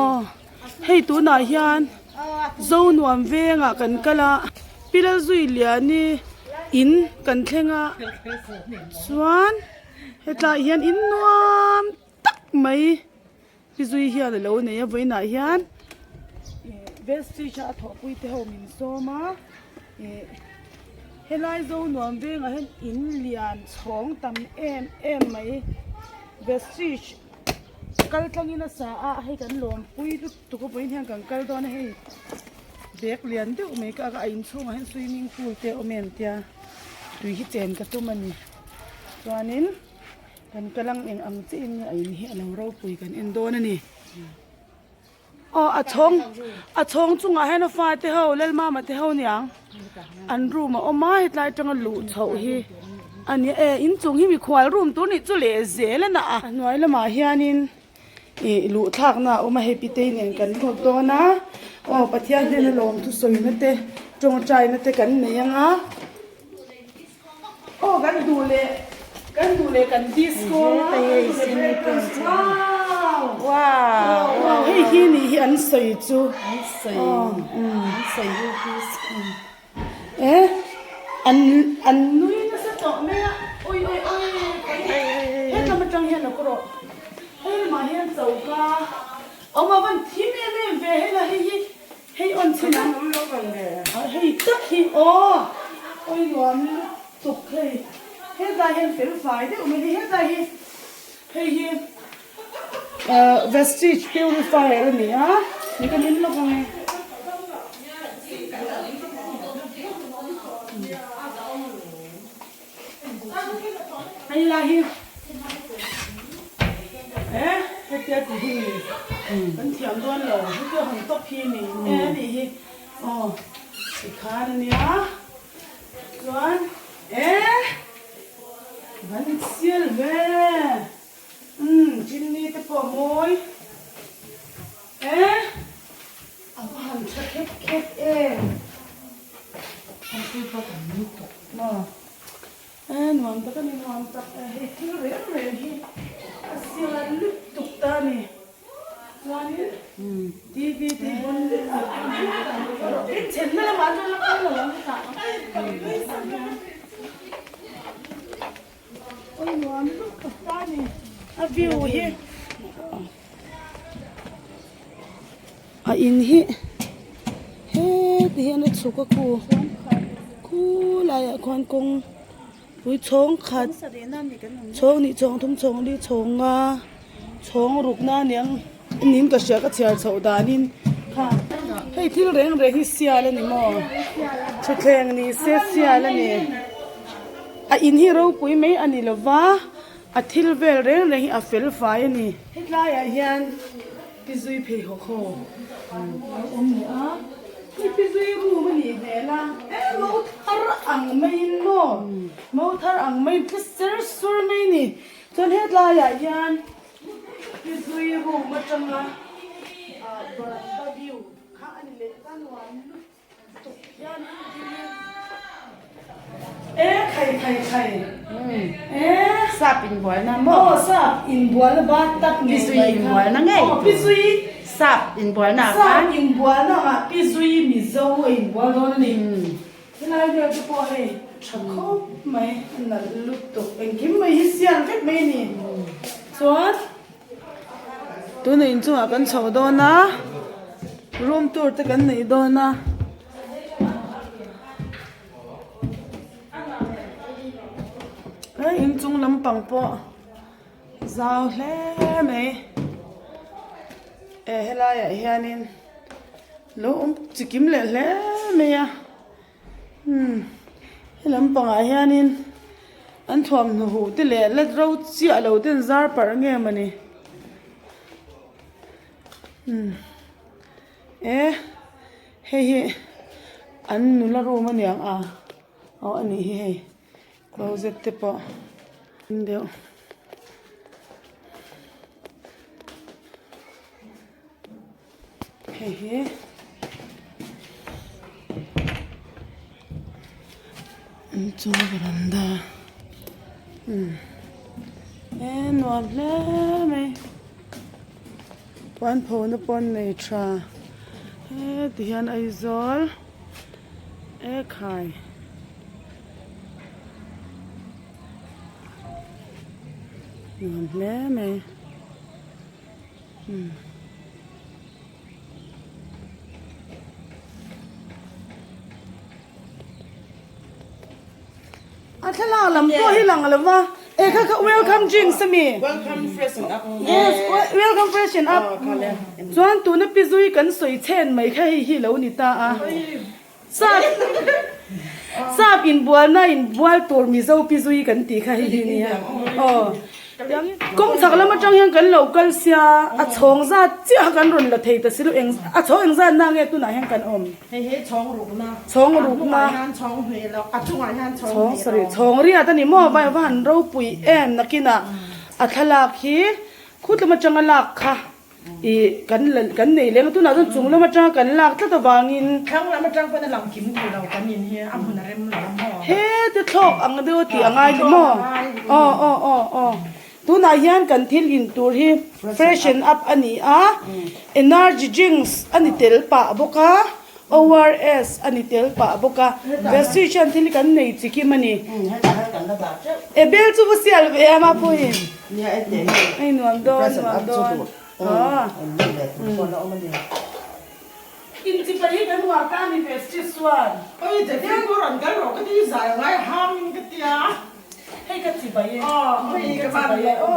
Aw hei tunah hian Zonuam vengah kan kal a Pi Lalzuiliani in kan thleng a chuan hetlaiah hian in nuam tak mai. Pi zui hian a lo nei a vawiinah hian ih vestridge a thawhpui te ho min sawm a ih helai zo nuam vengah hian in lian chhawng tam em em mai vestridge kal tlangin a sa a hei kan lawmpui lutuk a vawiin hian kan kal dawn a hei bag lian deuh mai ka ak a a inchhungah hian swimming pool te a awm em tia tui hi chen ka tum a ni chuanin. Kan kal ang eng ang chiah in nge a in hi a lo ropui kan en dawn a ni. Aw a chhawng a chhawng chungah hian a fate ho Lalmama te ho niang an room a awm a hetlai atanga luh chhoh hi a ni e inchung hi mikhual room tur nih chu leh zel a na a. A hnuai lamah hianin ih luh thlakna a awm a hei pitei nen kan lut dawn a aw Pathian hnena lawmthu sawina te tawngtaina te kan nei ang a. Aw kan duh leh kan duh leh kan disco a wow wow wow hei hi nih hi an sawi chu an sawi an sawi e an an nui nasa tawh mai a oi oi oi hetlam atang hian lo kawr rawh hei lamah hian choka awm a van thim em em ve hei lah hei hi. Hei awn chhin an awm lo vang ve. Hei tak hi aw awi nuam lutuk hei hetlai hian fel fai deuh mai hei hetlai hi hei hi vestige purifier a ni a ni kan in lawk ang e. Hei lai hi e hetia tih hi ni kan thiam dawn lo hetia han tawp hi ni e a nih hi aw tikhan a nia chuan e van sial ve umm chimney te pawh a mawi e a va han tha khep khep em. Maw e nuam tak a ni nuam tak e hei thil reng reng hi a sial lutuk ta a ni chuanin TV te hi bon in chhenna lamah chuan la kal lo ang hetah awi nuam lutuk ta a ni a view hi. A in hi heti hian a chhuk a khu khulaiah khuan kawng pui chhawng khat chhawng hnih chhawng thum chhawng li chhawng nga chhawng ruk na aniang niin ka hria ka chhiar chhoh danin kha hei thil reng reng hi sial a ni maw thutthleng ni se sial a ni a in hi ropui mai a ni lova a thil vel reng reng hi a fel fai a ni hetlaiah hian. Pi zui pheikhawk ho a awm leh a, hei pi zui room a nih hmel a, e mo thar ang maiin maw, mo thar ang maiin tle ser sur mai a ni, chuan hetlaiah hian pi zui room atanga ah varanda view kha a ni leh ta nuam lutuk. E khai khai khai e sap inbualna maw aw sap inbualna bathtub ngei pi zui inbualna ngei aw pi zui sap inbualna ah khan sap inbualna ah pi zui mizo a inbual dawn a ni helai vel te pawh hei tha khawp mai a nalh lutuk engkim mai hi sial vek mai a ni chuan. Tuna inchungah kan chho dawn a room tour te kan neih dawn a he inchung lampang pawh zau hle mai e helaiah hianin lo awm chikim leh hle mai a. Umm he lampangah hianin an thuamhnaw huh te leh la ro chiah lo te an zar parh nge mawni umm e hei hi an nula room aniang a aw a nih hi hei closet te pawh deuh. Hei hi inchung veranda umm e nuam hle mai. Puan phona pawh an nei tha heti hian Aizawl ekhai. Nuam hle mai umm. A thlalak lam pawh hi lang lo va e kha kha welcome drinks a mi Welcome fresh and up yes welcome fresh and up chuan tuna pi zui kan sawi chhen mai kha hei hi lo ni ta a sap sap inbualna inbual tur mizo pi zui kan tih kha hei hi nia aw kawng chhak lam atang hian kan lo kal sia a chhawng zat chiah kha kan rawn la thei ta si lo eng a chhawng engzat na nge tunah hian kan awm. Hei hi chhawng rukna. Chhawng rukna. A hnungah hian chhawng hnih lo, a chungah hian chhawng hnih lo. Chhawng sarih, chhawng riat a ni maw? Vai va han ropui em nakinah a thlalak hi khutlum atanga lak kha ih kan la kan nei leng a, tunah chuan chung lam atanga kan lak tlat avangin. Thlang lam atang pawn a lang kim thei lo kan in hi a hmun a rem lo a maw? Heti thlawk ang deuh a tih a ngai ni maw? Aw aw aw aw. Tunah hian kan thil in tur hi freshen up a ni a, energy drinks a ni tel pah bawk a, ORS a ni tel pah bawk a, Vestige hian thil hi kan nei chi kim a ni. E bel chu va sial ve a Mapuiin. Hei nuam dawn nuam dawn. Inchipai hi kan uar ta a ni Vestige chuan. Hei ka chibai e. Aw hei ka van e aw.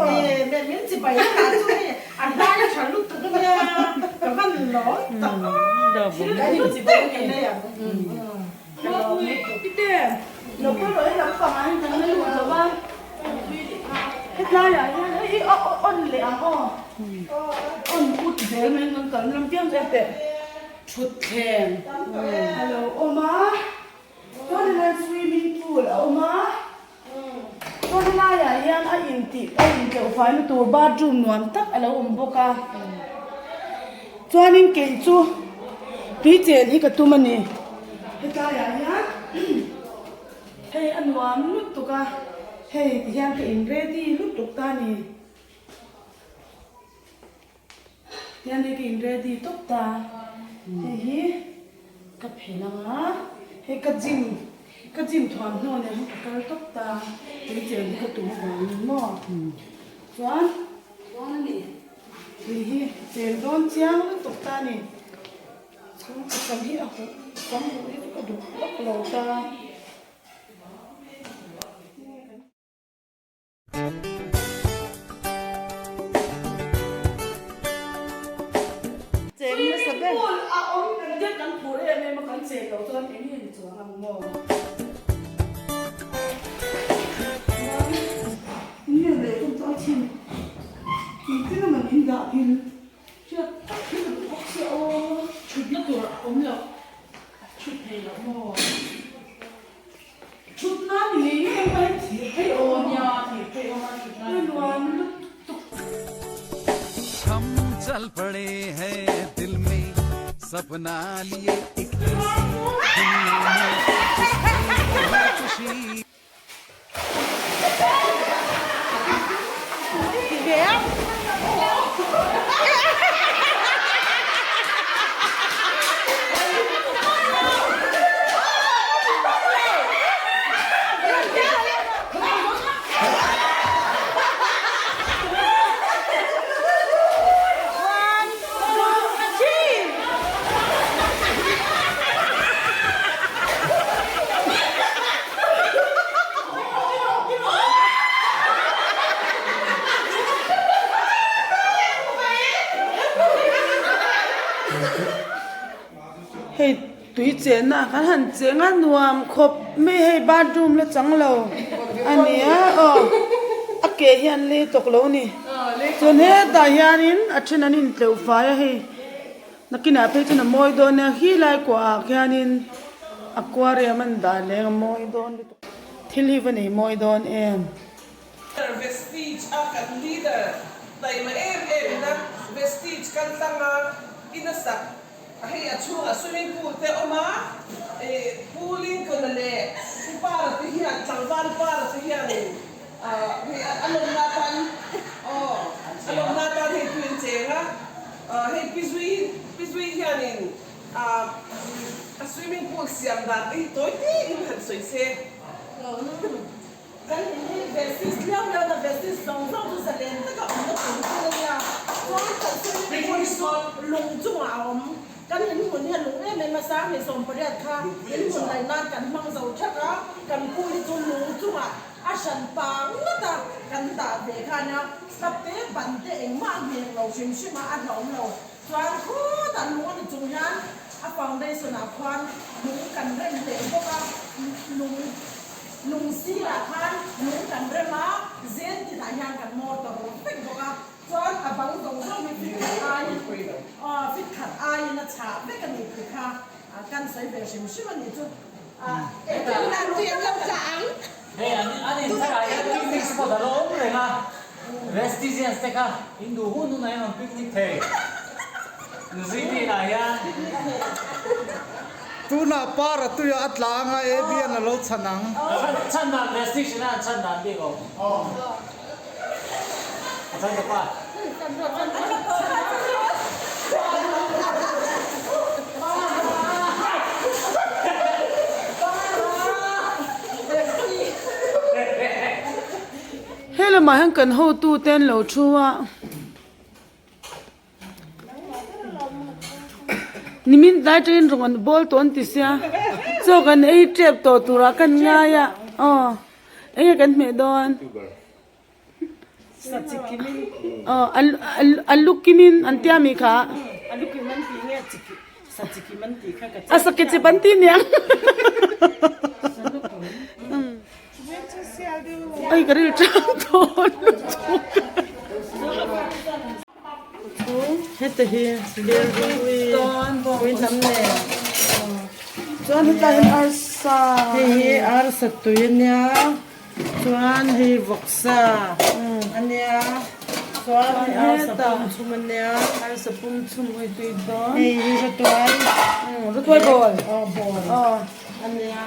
Me min chibai a lah chu hei a hlai a tha lutuk a nia ka van lawm tak a thil hlu deuh ka nei ang. Mapui ite lo kal rawh he lampang ah hian kan la lut lo a hetlai ah hian hei hi on leh ang aw on ut zel mai kan kal lam piang chu teh thutthleng a lo awm a. Chuan helai swimming pool a awm a, chuan helaiah hian a intih a intleuh faina tur bathroom nuam tak a lo awm bawk a, chuanin kei chu tui chen hi ka tum a ni, hetlaiah hian hei a nuam lutuk a, hei tihian ka in ready lutuk ta a ni. Tihian hei ka in ready tawp ta, hei hi ka phelh ang a, hei ka gym ka gym thuamhnaw nen hi ka kal tawp ta, tui chen hi ka tum avangin maw chuan chuan a ni tui hi chen dawn chiang lutuk ta a ni, chuan ka sam hi a huh sam huh hi chu ka duh vak lo ta. Swimming pool a awm kan kan phur em em a kan chen loh chuan eng nge ni chuang ang maw? Nge leh tum chu a chhin engtin emaw min dah phil hriat tak hi ka duh bawk sia aw. Thutna tur a awm loh thut thei loh maw? Thut nan ni ngei ngei mai thir phei awm nia thir phei awm a thut nan nuam lutuk. Hum chal pade hai dil mein sapna liye ek aisi duniya mein jisme khushi. Hei tui chenna kan han cheng a nuam khawp mai hei bathroom la chang lo a nia aw a ke hian lei tawk lo a ni chuan hetah hianin a then an intleuh fai a hei. Nakinah phei chuan a mawi dawn nia khi lai kuahah khianin aquarium an dah leng a mawi dawn lutuk thil hi va nei mawi dawn em. Vestige a kan leader taima em em ina Vestige kan tlang a ina sak hei a chhungah swimming pool te a awm a ih Pu Lincoln-a leh Pu Para te hian tlangval Para te hianin ah hei a lawmna atan aw a lawmna atan hei tu in cheng a. dan te hi tawi te in han sawi se. Kan in hi Vestige liau liau na Vestige zawng zawng chu zalen taka awmna tur thil a nia. Chuan kan swimming pool hi chu lung chungah a awm. Kan in hmun hi a lung em em a, 28,000 kha in hmun laih nan kan hmang zo thak a, kan pool hi chu lung chungah a hran pa ngawt a kan dah ve kha a nia. Slab te ban te engmah a ngheng lo hrim hrim a, a hlauhawm lo. Chuan khutah lung a ni chung hian a foundation ah khuan lung kan rem leh bawk a, lung lung sirah khan lung kan rem a, zen tinah hian kan mortar vek bawk a, chuan a bang zawng zawng hi fit khat aiin aw fit khat aiin a chhah vek a ni tih kha kan sawi ve hrim hrim a nih chu. Engtin an tui an lo tla ang. Hei an an intharah hian picnic spot a lo awm reng a, Vestigians te kha in duh hun hunah hian rawn picnic thei Nuzui te inah hian. Tunah par a tuiah a tla anga Abian a lo chhan ang. Chhan dan Vestige ina an chhan dan bik awm. A chhan ta pa. He lamah hian kan hotu te an lo thu a. Nimin tlai atangin rawn an bawl tawh an ti sia chaw kan ei tep tawh turah kan ngai a aw enge kan hmeh dawn. A lu kimin an tia mi kha. A sa kechip an ti niang. Ai ka ril tang tawh lutuk. Heta hi ui hnam nen. Chuan hetlai hian arsa. Hei hi arsa tui ania. Chuan hei vawksa a nia, chuan hei arsa pum chhum a nia. Arsa pum chhum hei tui dawn. Hei hi rawtuai. Rawtuai bawl. Aw bawl a nia.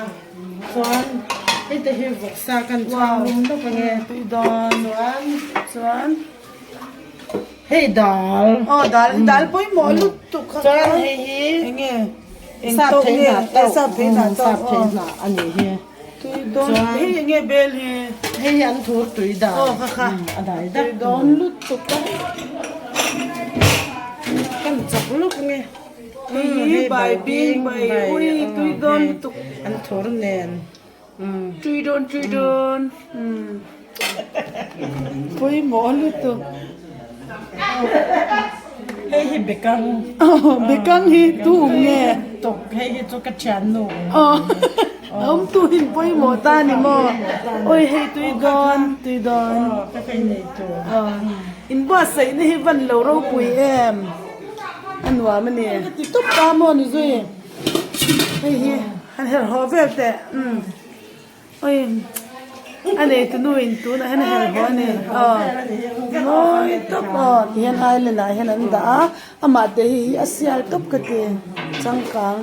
Chuan hei te hi vawksa kan chhang lum lawk ang e. Tui dawn. Chuan chuan hei dal. Aw dal dal pawimawh lutuk kha. Chuan hei hi enge sap thei hnah tauh. Sap thei hnah tauh. Sap thei hnah a nih hi. Tui dawn hei enge bel hi. Hei hi an thur tui dan. Aw kha kha. A dai dak. Tui dawn lutuk a. Kan chak luk nge. Hei hi bai bing bai ui tui dawn lutuk. An thur nen. Tui dawn tui dawn. Pawimawh lutuk. Hei hi bekang. Bekang hi tu um nge? Tok hei hi chu ka thiannu. Aw awm tu hin pawimawh ta ni maw? Awi hei tui dawn tui dawn. Ka kai nei tu. In buatsaih na hi van lo ropui em? A nuam a ni. Ka ti tawp ta maw ni zui. Hei hi han herh haw vel teh. Oi a nei tu nu in tunah hian a her haw a ni aw mawi tawp aw ti hian island ah hian an dah a amah te hi hi a sial tawp ka ti changkang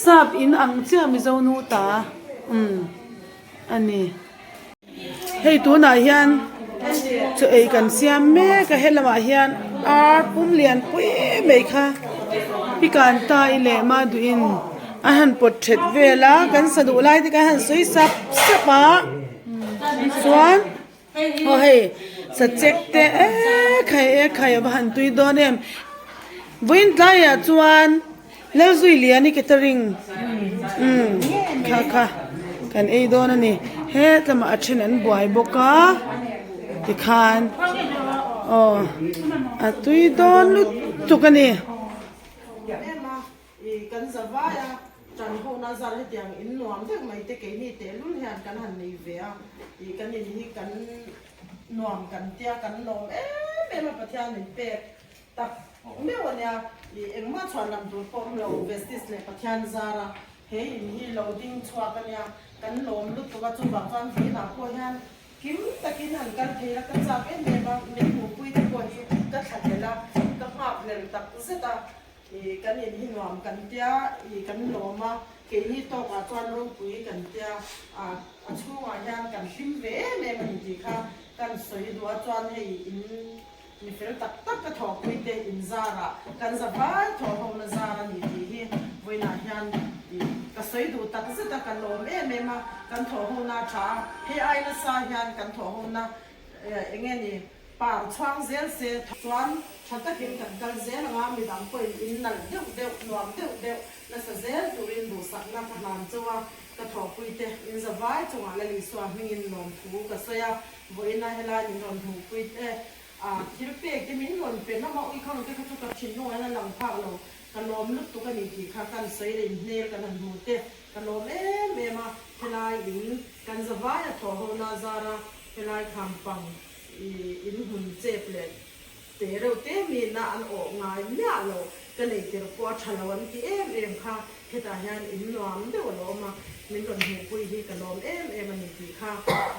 sap in ang chiah mizo nu ta umm a ni. Hei tunah hian chaw ei kan siam mek a helamah hian ar pum lian pui mai kha pikan ta i leh mah duhin a han pawt that vel a kan sa duh lai te kha a han sawi sap sap a chuan aw hei sachek te ekhai ekhai a va han tui dawn em vawiin tlaiah chuan. Lalzuiliani catering umm kha kha kan ei dawn a ni hetlama a then an buai bawk a tikhan aw a tui dawn lutuk a ni. Tak meuh a nia, i engmah chhuan lam tur pawh awm lo, Vestige leh Pathian zara he in hi lo ding chhuak a nia, kan lawm lutuk a, chuvang chuan vawiinah pawh hian kim takin han kal thei la, ka chak em em a, min hmuhpui te pawh hi ka thla hlel a, ka nghak hlel tak zet a, i kan in hi nuam kan tia, i kan lawm a, keini tawkah chuan ropui kan tia, a a chhungah hian kan hlim ve em em a ni tih kha kan sawi duh a, chuan hei in. Mi fel tak tak ka thawhpui te in zarah kan za vai thawh ho na zar a ni tih hi vawiinah hian. sawi duh tak zet a, ka lawm em em a, kan thawh hona a tha a, hei ai nasa hian kan thawh hona eng nge ni par chhuang zel se chuan tha takin kan kal zel ang a, midang pawhin in nalh deuh deuh, nuam deuh deuh nasa zel turin duhsakna ka hlan chauh a, ka thawhpuite in za vai chungah Lalisua hmingin lawmthu ka sawi a, vawiina helai min rawn hmuhpui te A thil pek te min rawn pe hlawm a, ui khang te kha chu ka thinlung ah hian a lang phak lo, ka lawm lutuk a ni tih kha kan sawi leh inhmel kan han hmu te, ka lawm em em a, helai in kan zavai a thawh ho na zar a, helai kham pang ih in hmun chep leh te reuh te mi na an awh ngai miah lo, ka nei tirh pawh a tha lo an ti em em kha, hetah hian in nuam deuh a lo awm a, min rawn hmuhpui hi ka lawm em em a ni tih kha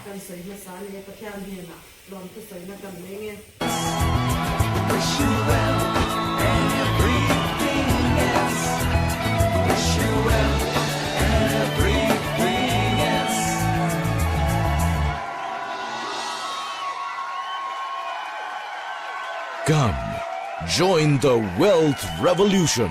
kan sawi hmasa a ni e Pathian hnenah. Lawm thusawina kan nei nge. Wish you well and everything else Wish you well and everything else. Come, join the wealth revolution.